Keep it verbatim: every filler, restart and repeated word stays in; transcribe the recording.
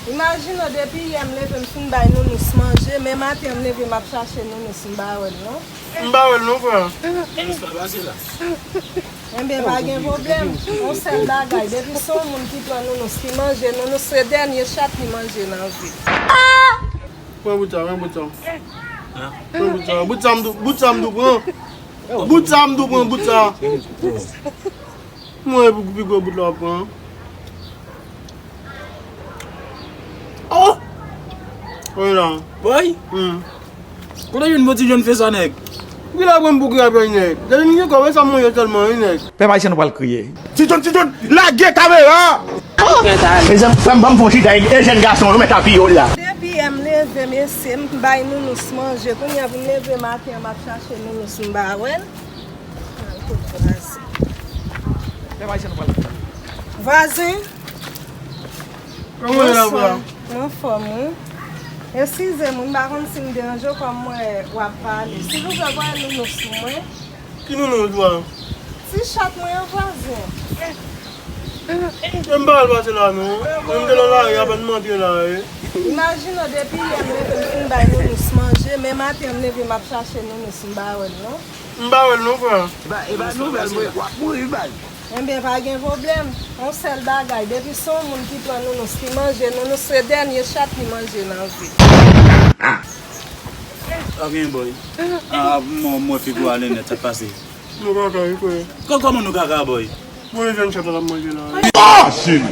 Imajine w, depi yè m leve m fin bay Nounous manje, men maten an m leve m ap chache Nounous m pa wè l non. M pa wè l non, frè. Nounous pa pase la. Enben, pa gen pwoblèm. Yon sèl bagay, depi se yon moun ki pran Nounous, ki manje Nounous, se dènye chat li manje nan vi l. Pran bout sa, pran bout sa. Pran bout sa, bout sa m tou, bout sa m tou pran. Bout sa m tou pran, bout sa. Mwen pou pi gwo bout la w ap pran. Oh! Wi la. Boy? Hmm. Kote jwenn bon ti jèn fè sa, nèg? Ki la pran pou grapè, nèg? Depi m gen kòb, e sa m manje sèlman, wi, nèg. Pèp ayisyen, nou pral kriye. Ti John, Ti John, lage kamera! Mezanmi, frè m, ban m fè yon chita, e jèn gason, yo mèt apiye w la. Depi yè m leve, mesye, m bay Nounous manje. Kounye a pou m leve maten an, m ap chache Nounous, m pa wè l. Al kot vwazen. Vwazen? Kòman w ye la, frè? Bonswa. M anfòm, wi. Eskize m, m pa konn si m deranje w kòm m wè w ap pale. Silvouplè, voye Nounous pou mwen. Ki Nounous, frè? Ti chat mwen an, vwazen. E m pa al pase la non. Mwen m te nan lari, apèn m antre la, wi. Imajine w, depi yè m leve m fin bay Nounous manje, men maten an m leve m ap chache Nounous, m pa wè l non. M pa wè l non, frè. E pa, e pa nouvèl, mwen, w ap mouri, baz. Enben, pa gen pwoblèm. Yon sèl bagay, depi se yon moun ki pran Nounous, ki manje Nounous, se dènye chat li manje nan vi l. Ah. Pa gen, boy. Ah, mwen, mwen pi gwo ale nèt, sa k pase? Nou kaka, wi, frè. Kò-, kòman nou kaka, boy? Mwen, jèn chat la, l ap manje la. Ah, shit!